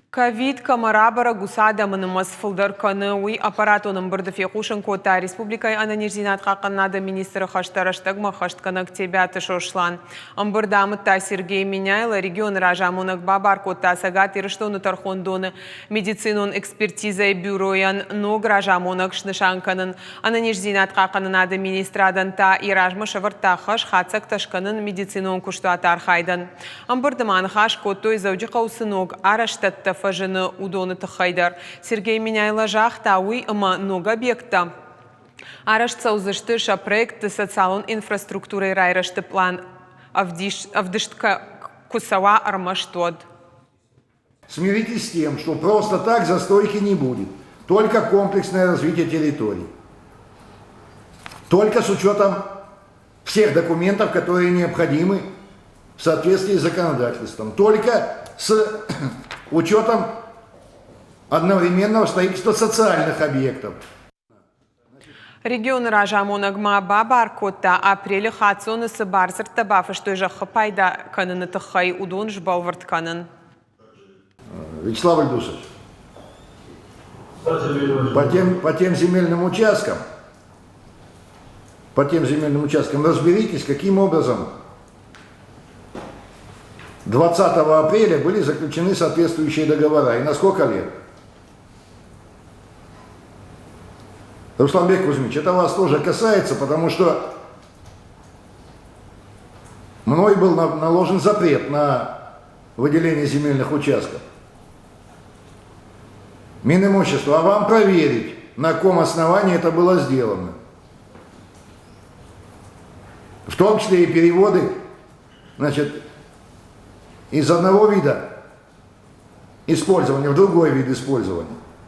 Ковид кӕмӕ рабӕрӕг, уыцы адӕмы нымӕц фылдӕр кӕны, уый аппаратон ӕмбырды фехъусын кодта республикӕйы ӕнӕниздзинад хъахъхъӕнынады министры хӕстӕ рӕстӕгмӕ ӕххӕстгӕнӕг Тебиаты Сослан. Ӕмбырд амыдта Сергей Меняйло, регионы разамонӕг бабар кодта Цӕгат Ирыстоны тӕрхондоны медицинон экспертизӕйы бюройӕн ног разамонӕг снысан кӕнын. Ӕнӕниздзинад хъахъхъӕнынады министрадӕн та йӕ размӕ сӕвӕрдта хӕс хатдзӕгтӕ скӕнын медицинон куыстуаты архайдӕн. Ӕмбырды ма ныхас кодтой, Дзӕуджыхъӕуы цы ног арӕзтӕдтӕ фӕзыны, уыдоны тыххӕй дӕр. Сергей Меняйло загъта, уый ӕмӕ ног объекттӕ арӕзт цӕудзысты сӕ проектты социалон инфраструктурӕйы райрӕзты пълан ӕвдыст куы цӕуа, ӕрмӕст уӕд. Смиритесь с тем, что просто так застройки не будет. Только комплексное развитие территорий. Только с учетом всех документов, которые необходимы в соответствии с законодательством. Только с учетом одновременного строительства социальных объектов. Регионы разамонӕг ма бабар кодта, апрелы хаццоны цы бардзырдтӕ бафыстой зӕххы пайда кӕныны тыххӕй, уыдон сбӕлвырд кӕнын. Вячеслав Альдусович, по тем земельным участкам, по тем земельным участкам разберитесь, каким образом 20 апреля были заключены соответствующие договора и на сколько лет. Русланбек Кузьмич, это вас тоже касается, потому что мной был наложен запрет на выделение земельных участков. Минимущество, а вам проверить, на каком основании это было сделано. В том числе и переводы, значит, из одного вида использования в другой вид использования.